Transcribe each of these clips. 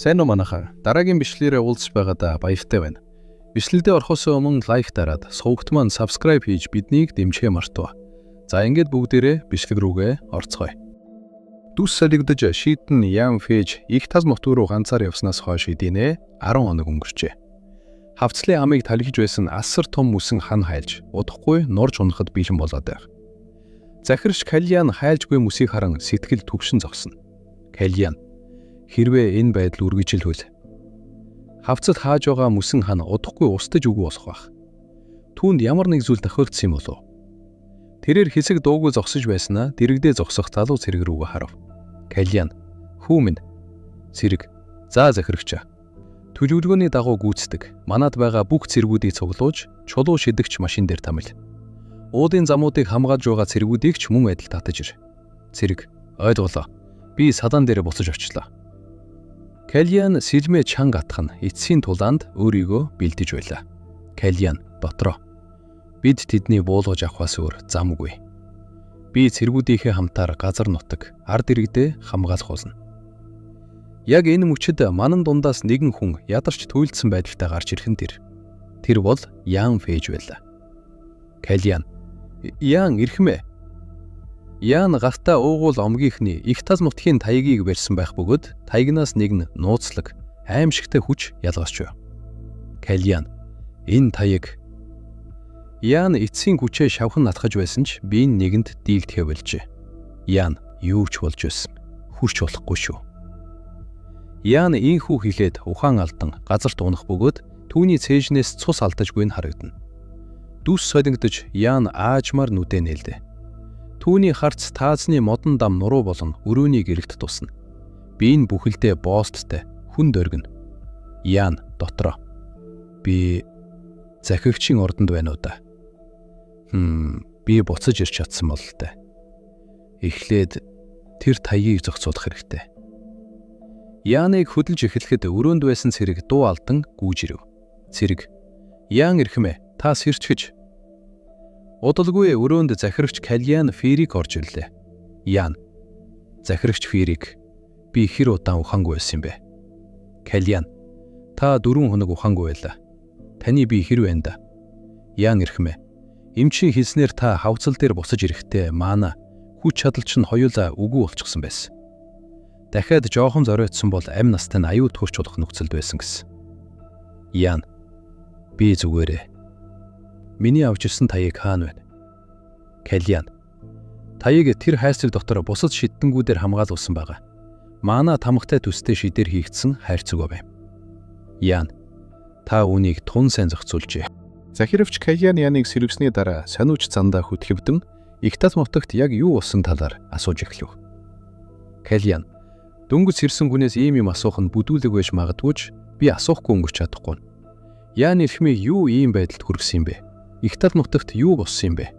Сайн уу, манайхан. Дараагийн бичлэгээрээ уулзч байгаадаа баяртай байна. Бичлэгдээ орохоос өмнө like дараад, сувагт маань subscribe хийж биднийг дэмжихээ мартав. За, ингээд бүгдээрээ бичлэг рүүгээ орцгоё. Дүс солигдож шийдэн Ян Фэж их тас нутг руу ганцаар явснаас хойш хэдийнэ 10 хоног өнгөрчээ. Хавцлын амыг талхиж байсан асар том мөсөн хан хайлж, удахгүй нурж унахад бэлэн болоод байв. Захирагч Кальян хайлжгүй мөсийг харан сэтгэл түгшин зогсно. Кальян, хэрвээ энэ байдал үргэлжилвэл хавцад хааж байгаа мөсөн хан удахгүй устаж үгүй болох байх. Түүнд ямар нэг зүйл тохиолдсон юм болов? Тэрээр хэсэг дуугүй зогсож байснаа дэргэдээ зогсох залуу цэрэг рүүгээ харав. Кальян, хүү минь. Цэрэг, за, захирагчаа. Төлөвлөгөөний дагуу гүйцэтгэх. Манад байгаа бүх цэргүүдийг цуглуулж чулуу шидэгч машин дээр тамил. Уулын замуудыг хамгаалж байгаа цэргүүдийг ч мөн адил татаж ир. Цэрэг, ойлголоо. Би садаан дээр буцаж очлоо. Кальян сэлмээ чанга атгах нь эцсийн тулаанд өөрийгөө бэлдэж байлаа. Кальян дотроо. Бид тэдний буулгаж авахаас өөр замгүй. Би цэргүүдийнхээ хамтаар газар нутаг, ард иргэдээ хамгаалах болно. Яг энэ мөчид манан дундаас нэгэн хүн ядарч туйлдсан байдалтай гарч ирэх нь тэр. Тэр бол Ян Фэж байлаа. Кальян. Ян эрхмээ. Ян гартаа уугуул омгийнхны их тал нутгийн таягийг барьсан байх бөгөөд таягнаас нэг нь нууцлаг аймшигтай хүч ялгарч байв. Кальян, энэ таяг. Ян эцсийн хүчээ шавхан натгаж байсан ч биеийн нэгэнд дийлдэхэ болжээ. Ян, юу ч болж байсан. Хурч болохгүй шүү. Ян ийхүү хэлээд ухаан алдан газарт унах бөгөөд түүний цээжнээс цус алдажгүй нь харагдана. Дүс солингдож Ян аажмаар нүдээ нээлдэ. Түүний харц таазны модон дам нуруу болон өрөөний гэрэлт тусна. Би энэ бүхэлдээ боосттой хүн дөргөнө. Ян дотроо. Би захирагчийн ордонд байна уу да. Би буцаж ирч чадсан бололтой. Эхлээд тэр таягийг зохицуулах хэрэгтэй. Яаныг хөдөлж эхлэхэд өрөөнд байсан цэрэг дуу алдан гүйж ирэв. Цэрэг. Яан эрхмээ, та сэрчгэж. Удалгүй өрөөнд захирагч Кальян Ферик орж ирлээ. Яан. Захирагч Ферик, би хэр удаан ухаангүй байсан юм бэ? Кальян. Та 4 хоног ухаангүй байлаа. Таны бие хэр байна да? Яан эрхмээ. Эмчийн хэлснээр та хавцал дээр буцаж ирэхдээ маана хүч чадал чинь хоёулаа үгүй болчихсон байсан. Дахиад жоохон зориодсон бол амь настай нь аюул төхөрч болох нөхцөлд байсан гэсэн. Яан. Би зүгээрээ. Миний авч ирсэн таяг хаана байна? Кальян. Таяг тэр хайрцаг дотор бусад шидэнгүүдээр хамгаалуулсан байгаа. Маана тамгатай төстэй шидээр хийгдсэн хайрцаг байв. Яан. Та үүнийг тун сайн зохицуулжээ. Захиравч Кальян Яныг сэргэсний дараа сониуч зандаа хөтхөвдөн их тал нутагт яг юу болсон талаар асууж эхлэв. Кальян, дөнгөж сэрсэн хүнээс ийм юм асуух нь бүдүүлэг байж магадгүй ч би асуухгүй өнгөрч чадахгүй. Яан эрхмийг юу ийм байдалд хүргэсэн юм бэ? Их тал нутагт юу болсон юм бэ?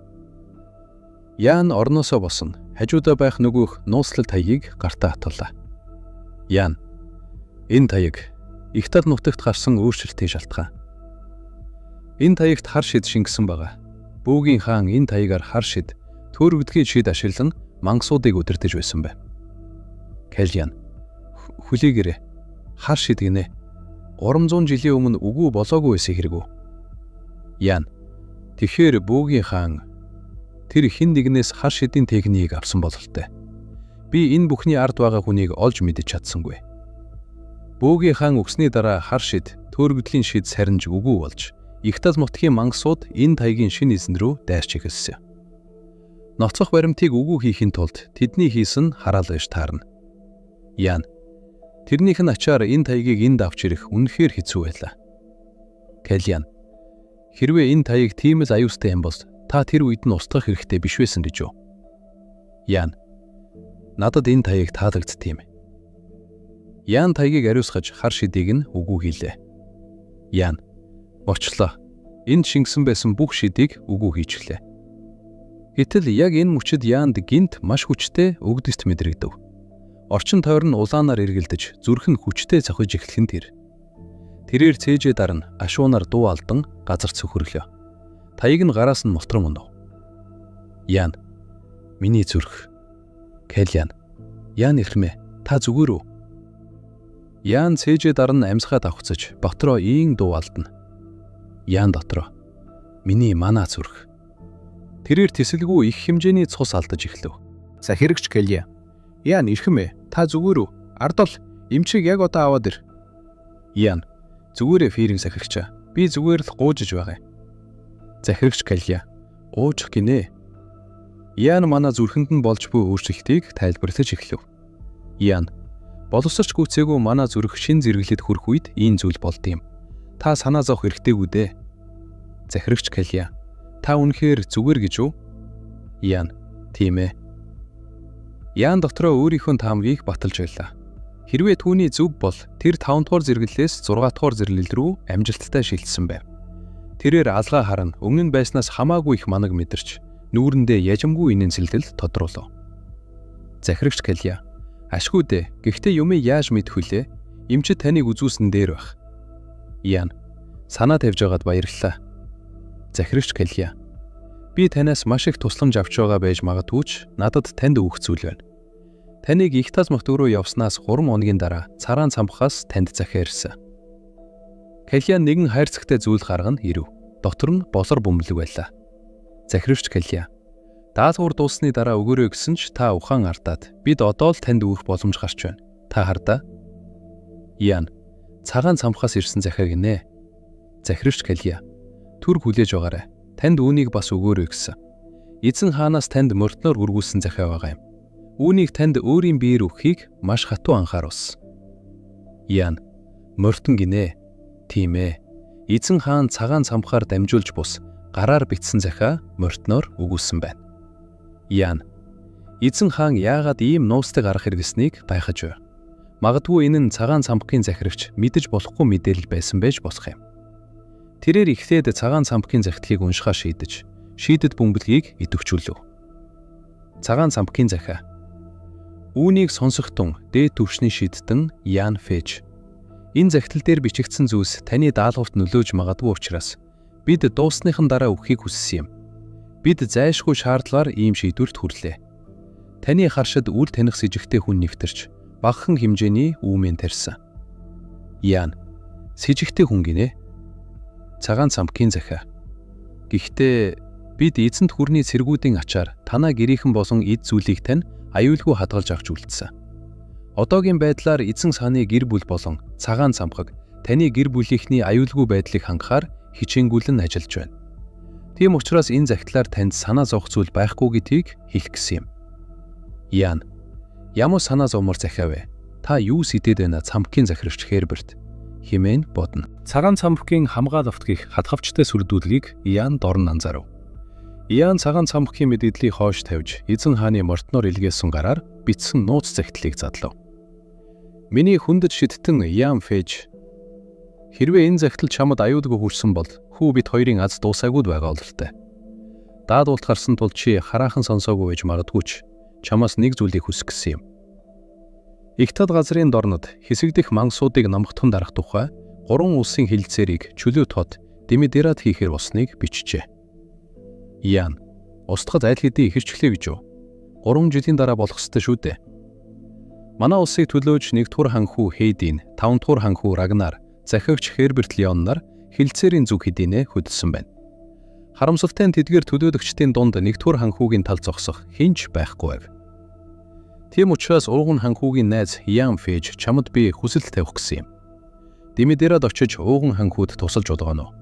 Яан орноосоо босон. Хажуудаа байх нөгөөх нууцлал таягийг гартаа хатгалаа. Яан, энэ таяг их тал нутагт гарсан өөрчлөлтийн шалтгаан. Энэ таягт хар шид шингэсэн байгаа. Бүүгийн хаан энэ таягаар хар шид, төөрөгдгийн шид ашиглан мангасуудыг удирдах байсан байна. Кальян, хүлээгээрэй. Хар шид гинэ. 300 жилийн өмнө үгүй болоогүй байсан хэрэг үү? Яан. Тэгэхээр Бүүгийн хаан тэр хэн нэгнээс хар шидийн техникийг авсан бололтой. Би энэ бүхний ард байгаа хүнийг олж мэдэж чадсангүй. Бүүгийн хаан үхсний дараа хар шид, төөрөгдлийн шид сарниж үгүй болж, их тал нутгийн мангасууд энэ таягийн шинэ эзэн рүү дайрч эхэлсэн. Ноцох баримтыг үгүй хийхин тулд тэдний хийсэн хараал байж таарна. Яан. Тэрнийх нь ачаар энэ таягийг энд авч ирэх үнэхээр хэцүү байлаа. Кальян. Хэрвээ энэ таяг тийм л аюултай юм бол та тэр үед нь устгах хэрэгтэй биш байсан гэж юу? Яан. Надад энэ таяг таалагддаг юм. Яан таягийг ариусгаж хар шидийг нь үгүй хийлээ. Яан. Бочлоо. Энд шингэсэн байсан бүх шидийг үгүй хийчихлээ. Гэтэл яг энэ мөчид Яанд гэнэт маш хүчтэй өгдөст мэдрэгдэв. Орчин тойрон улаанаар эргэлдэж зүрх нь хүчтэй цохиж эхлэх нь тэр. Тэрээр цээжээ дарна, ашуунаар дуу алдан газарт цөхөрлөө. Таяг нь гараас нь мултран унав. Яан. Миний зүрх. Кальян. Яан эрхмээ. Та зүгээр үү? Яан цээжээ даран амьсгаа давхцаж дотроо ийн дуу алдна. Яан дотроо миний манаа зүрх. Тэрээр тэсэлгүй их хэмжээний цус алдаж эхлэв. Захирагч Кэлья. Яан эрхэм ээ. Та зүгээр үү? Ардол эмчийг яг одоо аваад ир. Яан зүгээрээ фиринг захирагчаа. Би зүгээр л гуужиж байгаа юм. Захирагч Кэлья гуучих гинэ. Яан манай зүрхэнд нь болж буй өөрчлөлтийг тайлбарлаж эхлэв. Яан боловсрч гүйцээгүй манай зүрх шин зэрэглэд хүрэх үед ийм зүйл болд юм. Та санаа зовх эрхтэйгүү дээ. Захирагч Кэлья та үнэхээр зүгээр гэж үү? Яан тийм ээ. Яан дотроо өөрийнхөө таамагийг баталж байлаа. Хэрвээ түүний зөв бол тэр 5 дугаар зэрэглэлээс 6 дугаар зэрэглэл рүү амжилттай шилжсэн байв. Тэрээр алгаа харан өмнө нь байснаас хамаагүй их манаг мэдэрч нүүрэндээ яжамгүй инээмсэглэл тодруулав. Захирагч Кэлья ашгүй дээ. Гэхдээ юмыг яаж мэдэх вүлээ? Эмчид таныг үзүүлсэн дээр байх. Ян санаа тавьж байгаад баярлалаа. Захирагч Кэлья би танаас маш их тусламж авч байгаа байж магадгүй ч надад танд өгөх зүйл байна. Таныг их тас махт руу явснаас 3 хоногийн дараа цараан цамхаас танд захиа ирсэн. Кэлья нэгэн хайрцагтай зүйл гаргана ирэв. Дотор нь болор бөмбөлөг байлаа. Захирагч Кэлья даалгавар дууссаны дараа өгөөрэй гэсэн ч та ухаан ардаад бид одоо л танд өгөх боломж гарч байна. Та хардаа. Ян цагаан цамхаас ирсэн захиа гинэ. Захирагч Кэлья түр хүлээж байгаарай. Танд үүнийг бас өгөөрэй гэсэн. Эзэн хаанаас танд мордноор өргүүлсэн захиа байгаа юм. Үүнийг танд өөрийн биеэр өгөхийг маш хатуу анхааруулсан. Ян мордон гинэ. Тийм ээ. Эзэн хаан цагаан цамхаар дамжуулж бус гараар бичсэн захиа мордноор өгүүлсэн байна. Ян эзэн хаан яагаад ийм нуусдаг арга хэрэглэснийг гайхаж байв. Магадгүй энэ нь цагаан цамхгийн захирагч мэдэж болохгүй мэдээлэл байсан байж болох юм. Тэрээр эхлээд цагаан цамхгийн захидлыг уншихаа шийдэж, шийдэд бөмбөлгийг идэвхжүүлв. Цагаан цамхгийн захиа. Үүнийг сонсох тун дээд түвшний шидтэн Ян Фэж. Энэ захидал дээр бичигдсэн зүйлс таны даалгаварт нөлөөж магадгүй учраас бид дууссныхан дараа өгөхийг хүссэн юм. Бид зайлшгүй шаардлагаар ийм шийдвэрт хүрлээ. Таны харшид үл таних сэжигтэй хүн нэвтэрч багахан хэмжээний үүмэн тарьсан. Ян сэжигтэй хүн гинэ. Цагаан цамхгийн захиа. Гэхдээ бид эзэнт хүрний цэргүүдийн ачаар танаа гэрийнхэн болон эд зүйлийг тань аюулгүй хадгалж авч үлдсэн. Одоогийн байдлаар эзэн хааны гэр бүл болон цагаан цамхаг таны гэр бүлийнхний аюулгүй байдлыг хангахаар хичээнгүйлэн ажиллаж байна. Тийм учраас энэ захидлаар танд санаа зовох зүйл байхгүй гэдгийг хэлэх гэсэн юм. Ян ямар санаа зовмор захиа вэ? Та юу сэтэд байна цамхгийн захирагч Херберт хэмээн бодно. Цагаан цамхгийн хамгаалалт гих хадгавчтай сүрдүүлгийг Ян дорн анзаарав. Ян цагаан цамхгийн мэдээллийг хоош тавьж эзэн хааны мортноор илгээсэн гараар бичсэн нууц захидлыг задлав. Миний хүндэт шидтэн Ян Фэж хэрвээ энэ захидал чамд аюулгүй хүрсэн бол хүү бид хоёрын аз дуусаагүй байгаа ололтой. Даадуулт гарсан тул чи хараахан сонсоогүй байж магадгүй ч чамаас нэг зүйлийг хүсэх гэсэн юм. Их тад газрын дорнод хэсэг дэх мангасуудыг намхтхан дарах тухай гурван улсын хилцээрийг чөлөө тод Димедерад хийхээр болсныг бичжээ. Ян устгад аль хэдийн ихэрчлээ гэж юу? 3 жилийн дараа болох ёстой шүү дээ. Манай улсыг төлөөж 1-р ханхүү Хейдин, 5-р ханхүү Рагнар, захиагч Херберт Леон нар хилцээрийн зүг хэдийнэ хөдөлсөн байна. Харамсалтай нь тэдгээр төлөөлөгчдийн дунд 1-р ханхүүгийн тал зогсох хэн ч байхгүй байв. Тийм учраас ууган ханхүүгийн найз Ян Фэж чамд би хүсэл тавих гэсэн юм. Димедерад очиж ууган ханхүүд тусалж болгоно.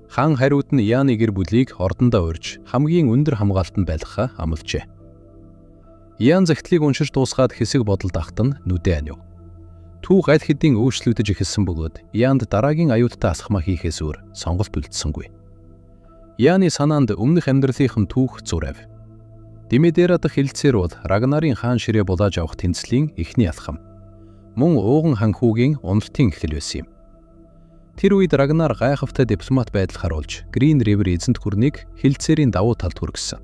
Хаан хариуд нь Яны гэр бүлийг ордондоо урьж хамгийн өндөр хамгаалтанд байлгахаа амлажээ. Ян захидлыг уншиж дуусгаад хэсэг бодолд ахтан нүдэ анив. Түүх аль хэдийн өөрчлөгдөж эхэлсэн бөгөөд Янд дараагийн аюултай алхмаа хийхээс өөр сонголт үлдсэнгүй. Яны санаанд өмнөх амьдралынх нь түүх зурав. Димедера дахь хилцээр бол Рагнарын хаан ширээ булааж авах тэнцлийн эхний алхам. Мөн ууган ханхүүгийн уналтын эхлэл байсан юм. Тэр үед Рагнар гайхавтай дипломат байдал харуулж Грин Ривер эзэнт гүрнийг хилцээрийн давуу талд хүргэсэн.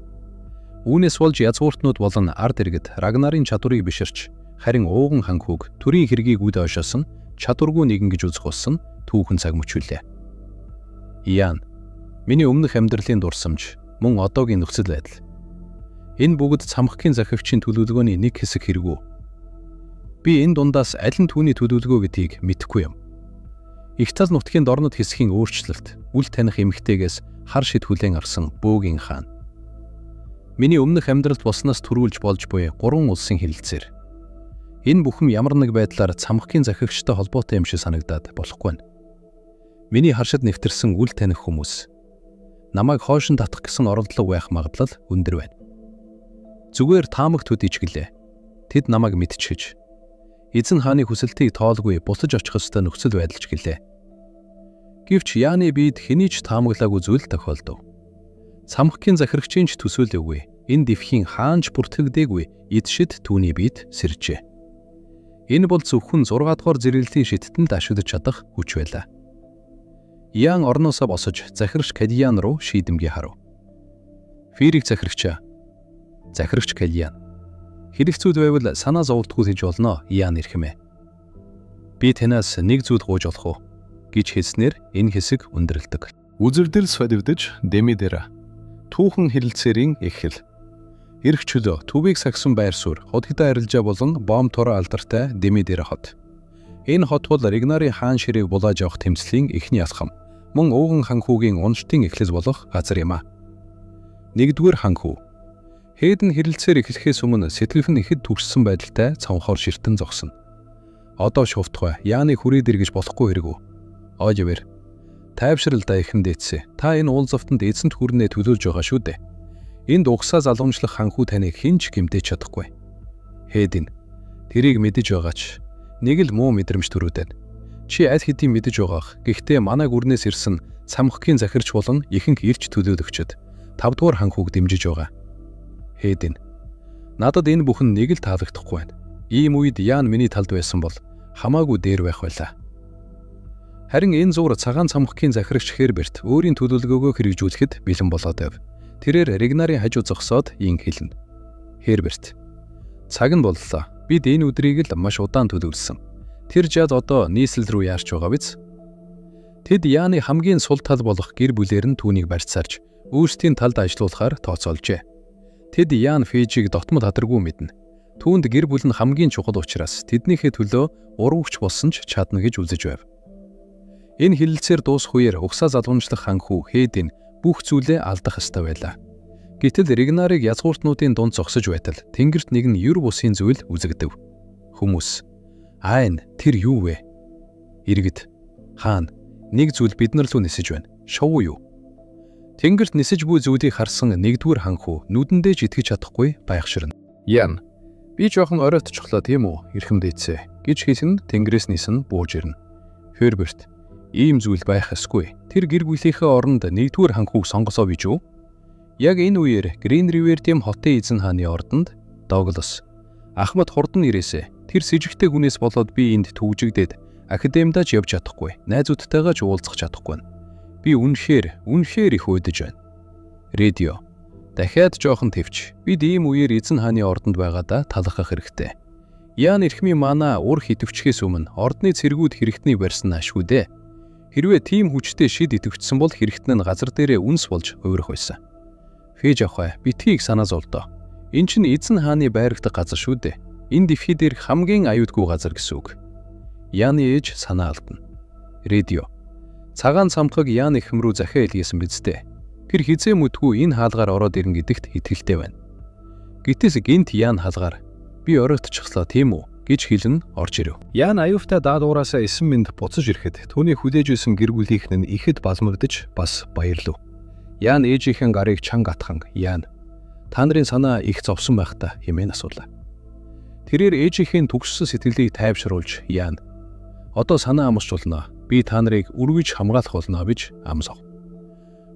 Үүнээс болж язгууртнууд болон ард иргэд Рагнарын чадварыг биширч харин ууган ханхүүг төрийн хэргийг үд ойшоосон чадваргүй нэгэн гэж үзэх болсон түүхэн цаг мөч үлээ. Ян миний өмнөх амьдралын дурсамж мөн одоогийн нөхцөл байдал. Энэ бүгд цамхгийн захивчийн төлөвлөгөөний нэг хэсэг хэрэгүү. Би энэ дундаас аль нь түүний төлөвлөгөө гэдгийг мэдэхгүй юм. Их тал нутгийн дорнод хэсгийн өөрчлөлт, үл таних эмэгтэйгээс хар шид хүлээн авсан бөөгийн хаан. Миний өмнөх амьдралд болсноос түрүүлж болж буй гурван улсын хэлэлцээр. Энэ бүхэн ямар нэг байдлаар цамхгийн захирагчтай холбоотой юм шиг санагдаад болохгүй байна. Миний харшид нэвтэрсэн үл таних хүмүүс намайг хойшин татах гэсэн оролдлого байх магадлал өндөр байна. Зүгээр таамаг төдийч гэлээ. Тэд намайг мэдчихэж эзэн хааны хүсэлтийг тоолгүй буцаж очих ёстой нөхцөл байдалч гэлээ. Гэвч Яаны биед хэний ч таамаглаагүй зүйл тохиолдов. Цамхгийн захирагчийн ч төсөөлөөгүй. Энэ дэвхийн хаанч бүртгэгдээгүй эд шид түүний биед сэржээ. Энэ бол зөвхөн 6 дугаар зэрэглэлийн шидтэнд ашиглаж чадах хүч байлаа. Ян орноосоо босож захирагч Кальян руу шийдэмгий харав. Фирик захирагчаа. Захирагч Кальян. Хэрэгцүүд байвал санаа зовлтгүй хийж болно Ян эрхэмээ. Би танаас нэг зүйл гуйж болох уу гэж хэлснээр энэ хэсэг өндөрлөдөг. Үзэрдэл содивдэж Демидера. Түүхэн хэрэлцээрийн эхэл. Эрх чөлөө, төвийг сагсан байр суурь, хот хитэ арилжаа болон бомб тура алдартай Демидера хот. Энэ хот бол Ригнарын хаан ширээг булааж авах тэмцлийн эхний алхам. Мөн ууган ханхүүгийн уналтын эхлэл болох газар юм а. Нэгдүгээр ханхүү. Хейден хэрэлцээр эхлэхээс өмнө сэтгэл нь ихэд түгшсэн байдалтай цонхоор ширтэн зогсно. Одоо шувтугай, Яаны хүрээд ир гэж болохгүй хэрэг үү? Оливер. Тайвшрал да ихэм дээдсэ. Та энэ уулзалтанд эзэнт хүрнээ төлөөлж байгаа шүү дээ. Энд угсаа залгамжлах ханхүү таныг хэн ч гэмтээж чадахгүй. Хейден. Тэрийг мэдэж байгаач. Нэг л муу мэдрэмж төрөөд байна. Чи аль хэдийн мэдэж байгаах. Гэхдээ манай гүрнээс ирсэн цамхгийн захирч болон ихэнх ирч төлөөлөгчд 5 дугаар ханхүүг дэмжиж байгаа. Хейден. Надад энэ бүхэн нэг л таалагдахгүй байна. Ийм үед Яан миний талд байсан бол хамаагүй дээр байх байлаа. Харин энэ зуур цагаан цамхгийн захирагч Херберт өөрийн төлөвлөгөөгөө хэрэгжүүлэхэд бэлэн болоод байв. Тэрээр Ригнарын хажуу зогсоод ийн хэлнэ. Херберт. Цаг нь боллоо. Бид энэ өдрийг л маш удаан төлөвлөсөн. Тэр жад одоо нийслэл рүү яарч байгаа биз? Тэд Яаны хамгийн сул тал болох гэр бүлээр нь түүнийг барьцаалж өөрсдийн талд ажилуулахаар тооцоолжээ. Тэд Яан Фежиг дотмод хадаргүй мэднэ. Түүнд гэр бүл нь хамгийн чухал учраас тэднийхээ төлөө урвагч болсон ч чадна гэж үзэж байв. Энэ хэлэлцээр дуусах үеэр угсаа залгамжлах ханхүү Хейден бүх зүйлээ алдах ёстой байлаа. Гэтэл Ригнарыг язгууртнуудын дунд зогсож байтал тэнгэрт нэгэн юр бусын зүйл үзэгдэв. Хүмүүс "Айн, тэр юу вэ?" Иргэд "Хаан, нэг зүйл бид нар лүү нисэж байна. Шувуу юу?" Тэнгэрт нисэж буй зүйлийг харсан нэгдүгээр ханхүү нүдэндээ ч итгэж чадахгүй байхширна. Ян, би жоохон оройтчихлоо тийм үү, эрхэм дээдсээ гэж хэлэн тэнгэрээс нисэн бууж ирнэ. Херберт, ийм зүйл байх ёсгүй. Тэр гэр бүлийнхээ оронд нэгдүгээр ханхүүг сонгосоо гэж үү? Яг энэ үеэр Грин Ривердим хотын эзэн хааны ордонд Доглас Ахмад хурдан ирээсэ. Тэр сэжигтэй хүнээс болоод би энд түгжигдээд академидаа ч явж чадахгүй. Найзуудтайгаа ч уулзах чадахгүй. Би үнэхээр, үнэхээр их уйдаж байна. Радио. Дахиад жоохон твч. Бид ийм үеэр эзэн хааны ордонд байгаадаа талархах хэрэгтэй. Яан эрхмийн манаа ур хитвчхээс өмнө ордны цэргүүд хэрэгтнийг барьсан ашгүй дээ. Хэрвээ тийм хүчтэй шид идэвчсэн бол хэрэгтэн нь газар дээрээ үнс болж хувирах байсан. Фээж авах битгий их санаа зовлдоо. Эн чинь эзэн хааны байрагдах газар шүү дээ. Энэ дэлхий дээр хамгийн аюулгүй газар гэсэн үг. Яаны ээж санаа алдна. Радио. Цагаан цамхаг Яан эхэм рүү захиа илгээсэн биз дээ. Тэр хизээ мүтгүү энэ хаалгаар ороод ирнэ гэдэгт итгэлтэй байна. Гэтэс гинт Яан хаалгаар би оройтчихлоо тийм үү гэж хэлэн орж ирэв. Яан аюултай даалгавраасаа 9 минут буцаж ирэхэд түүний хүлээж байсан гэр бүлийнх нь ихэд балмагдаж бас баярлав. Яан ээжийнхэн гарыг чанга атхан Яан та нарын санаа их зовсон байх та хэмээн асуулаа. Тэрээр ээжийнхээ түгшсэн сэтгэлийг тайвшруулж Яан одоо санаа амсч болно. Би та нарыг үргэлж хамгаалах болно гэж амсав.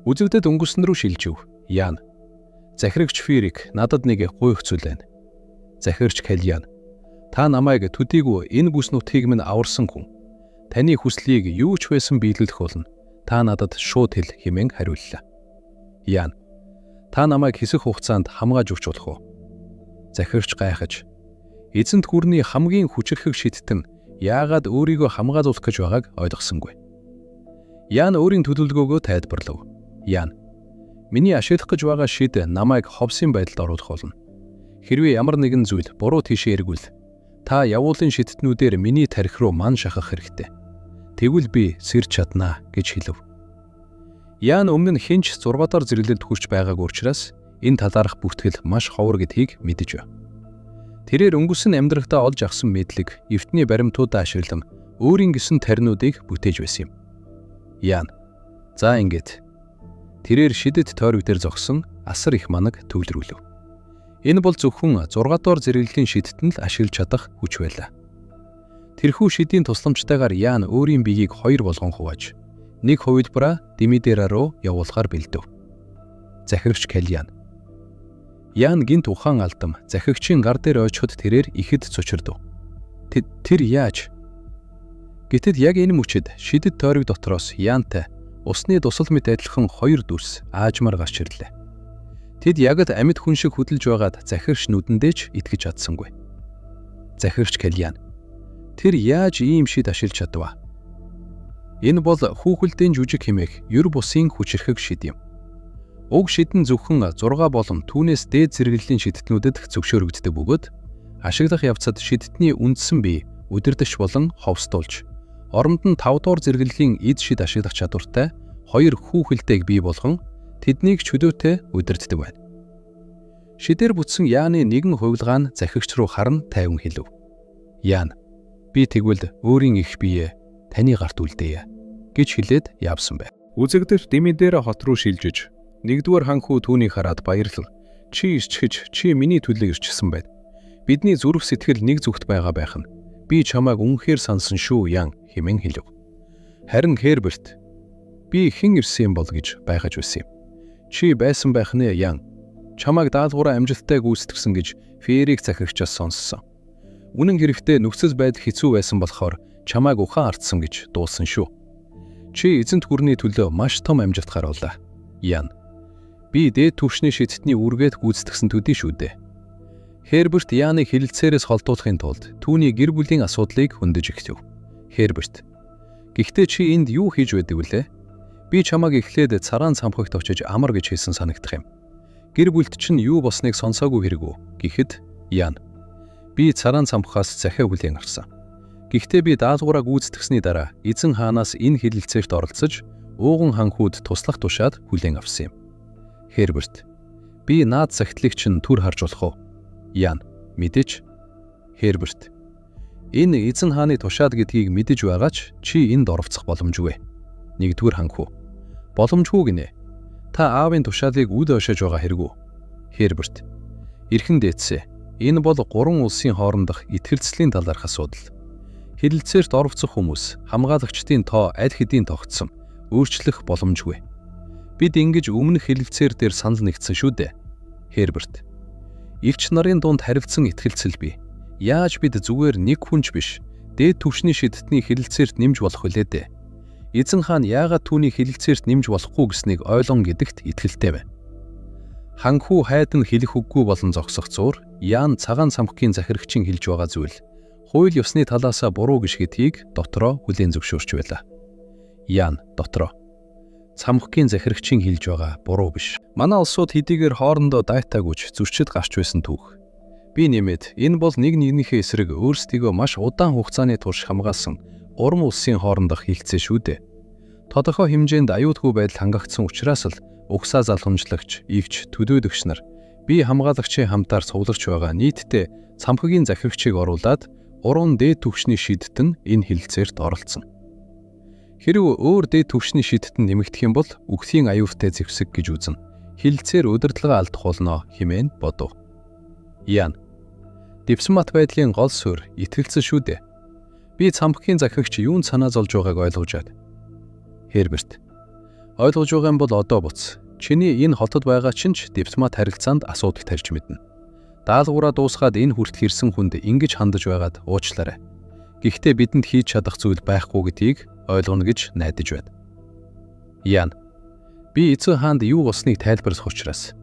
Үзэгдэд өнгөрсөн рүү шилжив. Яан. Захирагч Фирик надад нэг гуйх зүйл байна. Захирагч Кальян. Та намайг төдийгүй энэ бүс нутгийг минь аварсан хүн. Таны хүслийг юу ч байсан биелүүлэх болно. Та надад шууд хэл хэмээн хариуллаа. Яан. Та намайг хэсэг хугацаанд хамгааж өгч болох уу? Захирагч гайхаж эзэнт гүрний хамгийн хүчирхэг шидтэн яагаад өөрийгөө хамгаалуулах гэж байгааг ойлгосонгүй. Яан өөрийн төлөвлөгөөгөө тайлбарлав. Яан. Миний ашиглах гэж байгаа шид намайг ховсын байдалд оруулах болно. Хэрвээ ямар нэгэн зүйл буруу тийшээ эргвэл Та явуулын шидтнүүдээр миний тархи руу ман шахах хэрэгтэй. Тэгвэл би сэрж чаднаа гэж хэлв. Ян өмнө нь хэн ч 6 дугаар зэрэглэлд хүрч байгаагүй учраас энэ талаарх бүртгэл маш ховор гэдгийг мэдэж байв. Тэрээр өнгөрсөн амьдралдаа олж авсан мэдлэг, эртний баримтуудаа ашиглан өөрийн гэсэн таринуудыг бүтээж байсан юм. Ян. За ингээд. Тэрээр шидэт тойрог дээр зогсон асар их манаг төвлөрүүлв. Энэ бол зөвхөн 6 дугаар зэрэглэлийн шидэт нь л ашиглаж чадах хүч байлаа. Тэрхүү шидийн тусламжтайгаар Ян өөрийн биеийг хоёр болгон хувааж нэг хувилбараа Димидера руу явуулахаар бэлдэв. Захирагч Кальян. Ян гэнэт ухаан алдан захирагчийн гар дээр ойчход тэрээр ихэд цочирдов. Тэр яаж? Гэтэл яг энэ мөчид шидэт тойрог дотроос Янтай усны дусал мэт адилхан хоёр дүрс аажмаар гарч ирлээ. Тэд яг л амьд хүн шиг хөдөлж байгаад захирагч нүдэндээ ч итгэж чадсангүй. Захирагч Кальян. Тэр яаж ийм шид ашиглаж чадваа? Энэ бол хүүхэлдэйн жүжиг хэмээх ер бусын хүчирхэг шид юм. Уг шид нь зөвхөн 6 болон түүнээс дээд зэрэглэлийн шидтнүүдэд зөвшөөрөгддөг бөгөөд ашиглах явцад шидтний үндсэн бие удирдагч болон ховсдуулж оронд нь 5 дугаар зэрэглэлийн эд шид ашиглах чадвартай хоёр хүүхэлдэйг бий болгон тэднийг чөлөөтэй удирддаг байна. Шидээр бүтсэн Яаны нэгэн хувилгаа нь захирагч руу харан тайван хэлв. Ян, би тэгвэл өөрийн их биеэ таны гарт үлдээе гэж хэлээд явсан байв. Үзэгдэл Димидера хот руу шилжиж нэгдүгээр ханхүү түүнийг хараад баярлав. Чи ирчхэж чи миний төлөө ирчихсэн байна. Бидний зүрх сэтгэл нэг зүгт байгаа байх нь. Би чамайг үнэхээр сансан шүү Ян хэмээн хэлв. Харин Херберт би хэн ирсэн юм бол гэж байхаж байсан юм. Чи байсан байх нэ Ян. Чамайг даалгавраа амжилттай гүйцэтгсэн гэж Ферик захирагчаас сонссон. Үнэн хэрэгтээ нөхцөл байдал хэцүү байсан болохоор чамайг ухаан алдсан гэж дуулсан шүү. Чи эзэнт гүрний төлөө маш том амжилт гаргуулаа. Ян. Би дээд түвшний шидтний үүргээд гүйцэтгсэн төдий шүү дээ. Херберт Яныг хэлэлцээрээс холдуулахын тулд түүний гэр бүлийн асуудлыг хөндөж эхлэв. Херберт. Гэхдээ чи энд юу хийж байдаг вүлээ? Би чамайг эхлээд цараан цамхагт очиж амар гэж хэлсэн санагдах юм. Гэр бүлд чинь юу болсныг сонсоогүй хэрэг үү? Гэхэд Ян. Би цараан цамхагаас захиа хүлээн авсан. Гэхдээ би даалгавраа гүйцэтгсэний дараа эзэн хаанаас энэ хэлэлцээрт оролцож ууган ханхүүд туслах тушаад хүлээн авсан юм. Херберт. Би наад захидлыг чинь түр харж болох уу? Ян. Мэдээч. Херберт. Энэ эзэн хааны тушаад гэдгийг мэдэж байгаа ч чи энд оролцох боломжгүй. Нэгдүгээр ханхүү. Боломжгүй гинэ. Та аавын тушаалыг үд ойшоож байгаа хэрэг үү? Херберт. Эрхэн дээдсээ. Энэ бол гурван улсын хоорондох итгэлцлийн талаарх асуудал. Хэлэлцээрт оролцох хүмүүс хамгаалагчдын тоо аль хэдийн тогтсон өөрчлөх боломжгүй. Бид ингэж өмнөх хэлэлцээр дээр санал нэгдсэн шүү дээ. Херберт. Элч нарын дунд харилцсан итгэлцэл бий. Яаж бид зүгээр нэг хүн ч биш дээд түвшний шидтний хэлэлцээрт нэмж болох вүлээ дээ. Эзэн хаан яагаад түүний хэлэлцээрт нэмж болохгүй гэснийг ойлгон гэдэгт итгэлтэй байна. Ханхүү хайд нь хэлэх үггүй болон зогсох зуур Ян цагаан самхгийн захирагчийн хэлж байгаа зүйл хууль ёсны талаасаа буруу гэж гэдгийг дотроо хүлээн зөвшөөрч байлаа. Ян дотроо цамхгийн захирагчийн хэлж байгаа буруу биш. Манай улсууд хэдийгээр хоорондоо дайтаагүйч зөрчид гарч байсан түүх. Би нэмээд энэ бол нэг нэгнийхээ эсрэг өөрсдийгөө маш удаан хугацааны турш хамгаалсан гурван улсын хоорондох хилцээ шүү дээ. Тодорхой хэмжээнд аюулгүй байдал хангагдсан учраас л угсаа залгамжлагч, ивч, төлөөлөгч нар бие хамгаалагчийн хамтаар цугларч байгаа нийтдээ цамхагийн захирагчийг оруулаад гурван дээд түвшний шидтэн энэ хэлэлцээрт оролцсон. Хэрв өөр дээд түвшний шидтэн нэмэгдэх юм бол үхлийн аюултай зэвсэг гэж үзнэ. Хэлэлцээр удирдлага алдах болно хэмээн бодов. Ян. Дипломат байдлын гол суурь итгэлцэл шүү дээ. Би цамхагийн захирагч юунд санаа зовж байгааг ойлгожаад. Херберт. Ойлгож байгаа юм бол одоо буц. Чиний энэ хотод байгаа чинь ч дипломат харилцаанд асуудал тарьж мэднэ. Даалгавраа дуусгаад энэ хүртэл ирсэн хүнд ингэж хандаж байгаад уучлаарай. Гэхдээ бидэнд хийж чадах зүйл байхгүй гэдгийг ойлгоно гэж найдаж байна. Ян. Би эзэн хаанд юу болсныг тайлбарлах учраас.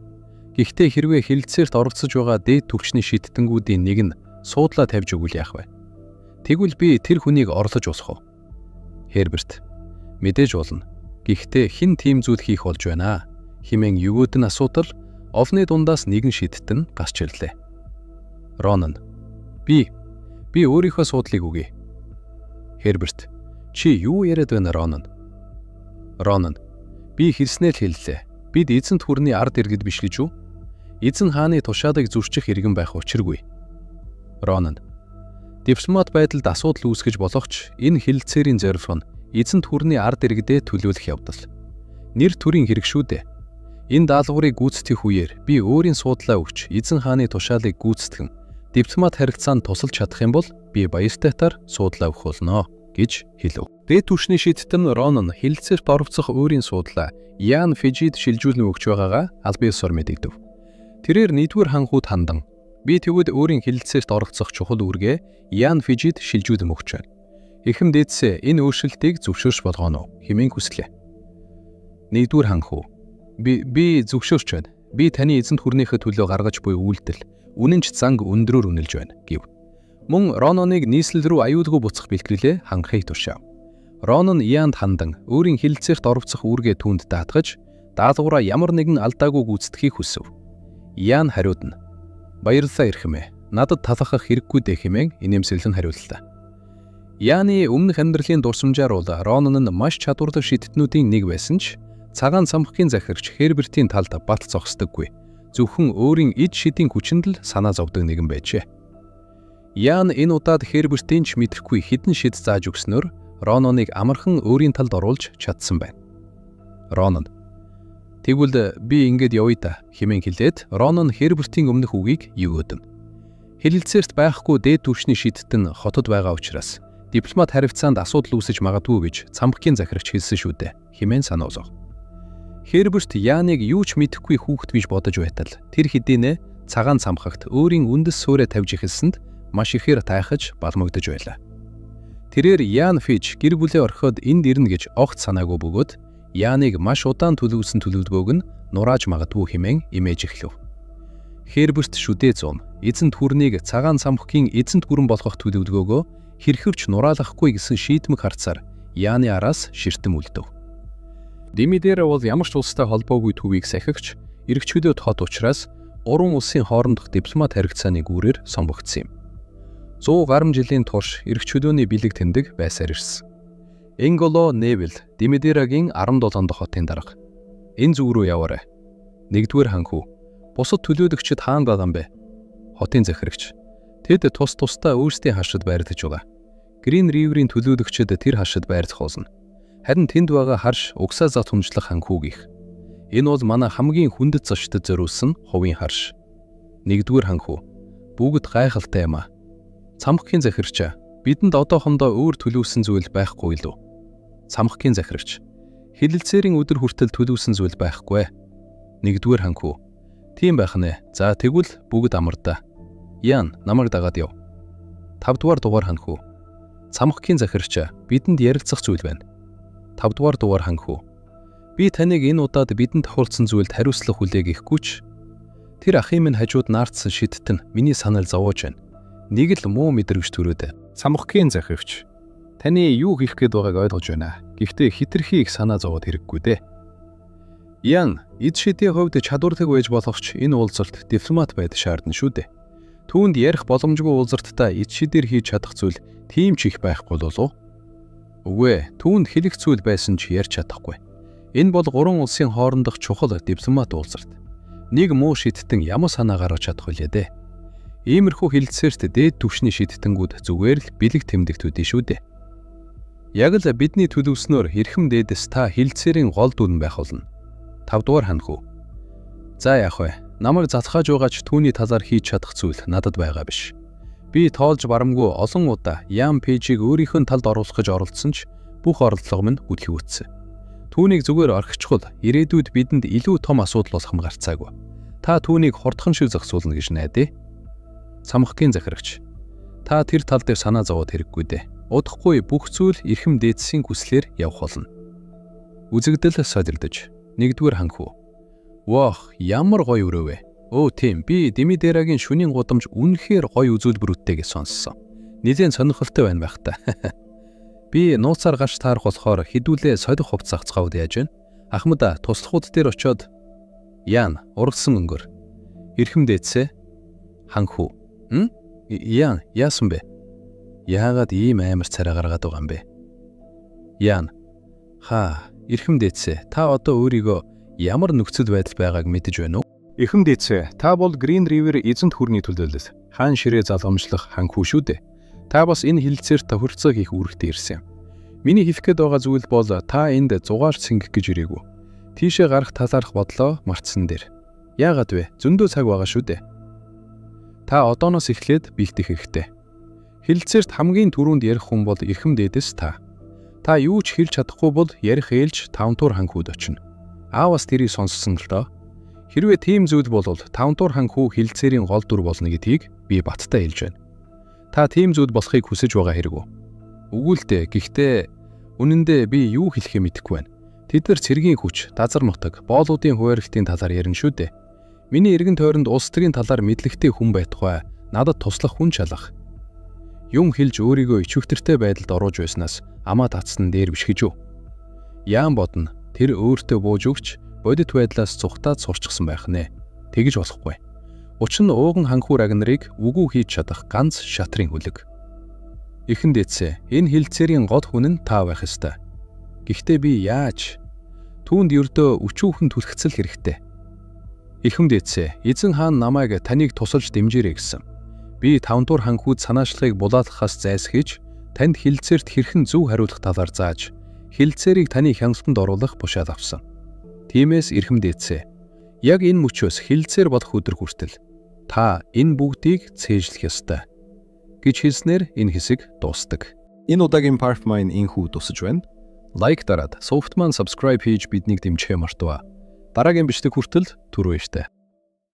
Гэхдээ хэрвээ хэлэлцээрт оролцож байгаа дээд түвшний шидтэнгүүдийн нэг нь суудлаа тавьж өгвөл яах вэ? Тэгвэл би тэр хүнийг орлож болох уу? Херберт. Мэдээж болно. Гэхдээ хэн тийм зүйл хийх болж байна хэмээн югөөд нь асуудал олны дундаас нэгэн шидтэн гарч ирлээ. Ронан. Би Би өөрийнхөө суудлыг өгье. Херберт. Чи юу яриад байна, Ронан? Ронан. Би хэлснээ л хэллээ. Бид эзэнт хүрний ард иргэд биш гэж үү? Эзэн хааны тушаалыг зөрчих иргэн байх учиргүй. Ронан. Дипломат байдалд асуудал үүсгэж болох ч энэ хэлэлцээрийн зорилго нь эзэнт хүрний ард иргэдээ төлөөлөх явдал. Нэр төрийн хэрэг шүү дээ. Энэ даалгаврыг гүйцэтгэх үеэр би өөрийн суудлаа өгч эзэн хааны тушаалыг гүйцэтгэн дипломат харилцаанд тусалж чадах юм бол би баяртайтаар суудлаа өгөх болно гэж хэлв. Дээд түвшний шидэт нь Ронан хэлэлцээрт оролцох өөрийн суудлаа Ян Фижид шилжүүлэн өгч байгаагаа албан ёсоор мэдэгдэв. Тэрээр нэгдүгээр ханхүүд хандан би тэгвэл өөрийн хэлэлцээрт оролцох чухал үүргээ Ян Фижид шилжүүлэн өгч байна. Эрхэм дээдсээ энэ өөрчлөлтийг зөвшөөрч болгооно хэмээн хүслээ. Нэгдүгээр ханхүү би зөвшөөрч байна. Би таны эзэнт хүрнийхээ төлөө гаргаж буй үйлдэл үнэн ч занг өндрөөр үнэлж байна гэв. Мөн Рононыг нийслэл рүү аюулгүй буцах бэлтгэлээ хангахыг тушаав. Ронон Янд хандан өөрийн хэлэлцээрт оролцох үүргээ түүнд даатгаж даалгавраа ямар нэгэн алдаагүй гүйцэтгэхийг хүсэв. Ян хариуд нь "Баярлалаа эрхэмээ. Надад талархах хэрэггүй дээ" хэмээн инээмсэглэн хариуллаа. Яны өмнөх амьдралын дурсамжаар бол Ронон нь маш чадварлаг шидтнүүдийн нэг байсан ч цагаан цамхгийн захирагч Хербертийн талд бат зогсдоггүй. Зөвхөн өөрийн эд шидийн хүчинд л санаа зовдөг нэгэн байжээ. Ян энэ удаад Хербертийн ч мэдэхгүй хэдэн шид зааж өгснөөр Рононыг амархан өөрийн талд оруулж чадсан байна. Ронон "Тэгвэл би ингээд явъя да" хэмээн хэлээд Ронон Хербертийн өмнөх үгийг өгөөдөв. Хэлэлцээрт байхгүй дээд түвшний шидтэн нь хотод байгаа учраас дипломат харилцаанд асуудал үүсэж магадгүй гэж цамхгийн захирагч хэлсэн шүү дээ хэмээн сануулав. Херберт Яныг юу ч мэдэхгүй хүүхэд гэж бодож байтал тэр хэдийнэ цагаан цамхагт өөрийн үндэс суурь тавьж эхэлсэнд маш ихээр тайхаж балмагдаж байлаа. Тэрээр Ян Фиж гэр бүлээ орхиод энд ирнэ гэж огт санаагүй бөгөөд Яныг маш удаан төлөвлөсөн төлөвлөгөөг нь нурааж магадгүй хэмээн имэж эхлэв. Херберт шүдээ зун эзэнт хүрнийг цагаан цамхгийн эзэнт гүрэн болгох төлөвлөгөөгөө хэрхэвч нураалгахгүй гэсэн шийдмэг харцаар Яны араас ширтэн үлдэв. Димидера бол ямар ч улстай холбоогүй төвийг сахигч эрх чөлөөт хот учраас гурван улсын хоорондох дипломат харилцааны гүүрээр сонгогдсон юм. 100 гаруй жилийн турш эрх чөлөөний бэлэг тэмдэг байсаар ирсэн. Энголо Невил Димидерагийн 17 дахь хотын дарга. Энэ зүг рүү яваарай. Нэгдүгээр ханхүү. Бусад төлөөлөгчид хаана байгаа юм бэ? Хотын захирагч. Тэд тус тусдаа өөрсдийн хашид байрлаж байгаа. Грин Риверийн төлөөлөгчид тэр хашид байрлах болно. Харин тэнд байгаа харш угсаа зат хүндлэх ханхүүгийнх. Энэ бол манай хамгийн хүндэт зочдод зориулсан хувийн харш. Нэгдүгээр ханхүү. Бүгд гайхалтай юм аа. Цамхгийн захирагчаа. Бидэнд одоохондоо өөр төлөвлөсөн зүйл байхгүй лүү? Цамхгийн захирагч. Хэлэлцээрийн өдөр хүртэл төлөвлөсөн зүйл байхгүй. Нэгдүгээр ханхүү. Тийм байх нэ. За тэгвэл бүгд амардаа. Ян, намайг дагаад яв. 5 дугаар дугаар ханхүү. Цамхгийн захирагчаа. Бидэнд ярилцах зүйл байна. 5 дугаар дугаар ханхүү. Би таныг энэ удаад бидэнд тохиолдсон зүйлд хариуцлага хүлээгээхгүй ч тэр ахын минь хажууд наардсан шидтэн миний санал зовоож байна. Нэг л муу мэдрэмж төрөөд. Цамхгийн захирагч. Таны юу хийх гээд байгааг ойлгож байна. Гэхдээ хэтэрхий их санаа зовоод хэрэггүй дээ. Ян, эд шидийн хувьд чадвартай байж болох ч энэ уулзалт дипломат байд шаардна шүү дээ. Түүнд ярих боломжгүй уулзалтдаа эд шидээр хийж чадах зүйл тийм ч их байхгүй болов уу? Үгүй ээ, түүнд хэлэх зүйл байсан ч ярьж чадахгүй. Энэ бол гурван улсын хоорондох чухал дипломат уулзалт. Нэг муу шидтэн ямар санаа гаргаж чадах вүлээ дээ. Иймэрхүү хэлэлцээрт дээд түвшний шидтэнгүүд зүгээр л бэлэг тэмдэгт төдий шүү дээ. Яг л бидний төлөвлөснөөр эрхэм дээдэс та хэлэлцээрийн гол дүрэн байх болно. 5 дугаар ханхүү. За яах вэ? Намайг залхааж байгаа ч түүний талаар хийж чадах зүйл надад байгаа биш. Би тоолж барамгүй олон удаа Ян Пэжийг өөрийнхөө талд оруулах гэж оролдсон ч бүх оролдлого минь хүлхийгдсэн. Түүнийг зүгээр орхичихвол ирээдүйд бидэнд илүү том асуудал болох юм гарцаагүй. Та түүнийг хурдхан шиг зохицуулна гэж найдаа. Цамхгийн захирагч. Та тэр тал дээр санаа зовоод хэрэггүй дээ. Удахгүй бүх зүйл эрхэм дээдсийн хүслээр явах болно. Үзэгдэл солирдож. Нэгдүгээр ханхүү. Вох, ямар гоё өрөө вэ? Өө тийм, би Димидерагийн шөнийн гудамж үнэхээр гоё үзүүлбэрүүдтэй гэж сонссон. Нилээн сонирхолтой байна байх та. Би нууцаар гарч таарах болохоор хэдүүлээ солих хувцас авцгаавд яаж вэ? Ахмада туслахууд дээр очиод Ян, ургасан өнгөр. Эрхэм дээдсээ ханхүү. Ян, яасан бэ? Яагаад ийм амар царай гаргаад байгаа юм бэ? Ян. Хаа, эрхэм дээдсээ, та одоо өөрийгөө ямар нөхцөл байдал байгааг мэдэж байна уу? Эрхэм дээдсээ, та бол Green River эзэнт хүрний төлөөлөл. Хаан ширээ залгамжлах ханхүү шүү дээ. Та бас энэ хэлэлцээрт тохиролцоо хийх үүрэгтэй ирсэн юм. Миний хэлэх гээд байгаа зүйл бол та энд зугаалж цэнгэх гэж ирээгүй. Тийшээ гарах талаарх бодлоо мартсан дээр. Яагаад вэ? Зөндөө цаг байгаа шүү дээ. Та одооноос эхлээд бэлдэх хэрэгтэй. Хэлэлцээрт хамгийн түрүүнд ярих хүн бол эрхэм дээдэс та. Та юу ч хэлж чадахгүй бол ярих ээлж тавтуур ханхүүд очино. Ааваас тэрийг сонссон л доо. Хэрвээ тийм зүйл бол тавтуур ханхүү хэлэлцээрийн гол дүр болно гэдгийг би баттай хэлж байна. Та тийм зүйл болохыг хүсэж байгаа хэрэг үү? Үгүй л дээ. Гэхдээ үнэндээ би юу хэлэхээ мэдэхгүй байна. Тэд нар цэргийн хүч, дазар нутаг, боолуудын хуваарлтын талаар ярина шүү дээ. Миний эргэн тойронд улс төрийн талаар мэдлэгтэй хүн байтугай надад туслах хүн ч алга. Юм хэлж өөрийгөө ичвэгтэртэй байдалд оруулж байснаас амаа татсан дээр биш гэж үү? Яан бодно. Тэр өөртөө бууж өгч бодит байдлаас цухтаад сурчсан байх нэ. Тэгж болохгүй. Учир нь ууган ханхүү Рагнарыг үгүй хийж чадах ганц шатрын хүлэг. Эхэн дээдсээ, энэ хэлэлцээрийн гол хүн нь та байх ёстой. Гэхдээ би яаж? Түүнд ердөө өчүүхэн түлхцэл хэрэгтэй. Эрхэм дээдсээ, эзэн хаан намайг таныг тусалж дэмжээрэй гэсэн. Би тавтуур ханхүүд санаачлахыг булаалгахаас зайлсхийж танд хэлэлцээрт хэрхэн зөв хариулах талаар зааж, хэлэлцээрийг таны хяналтанд оруулах бушаал авсан. Тиймээс эрхэм дээдсээ, яг энэ мөчөөс хэлэлцээр болох өдөр хүртэл та энэ бүгдийг цээжлэх ёстой гэж хэлснээр энэ хэсэг дуустдаг. Энэ удаагийн part маань инхүү дусаж байна. Лайк дараад, сувагт маань subscribe хийж биднийг дэмжихээ мартаваа. Дараагийн бичлэг хүртэл түр баяртай.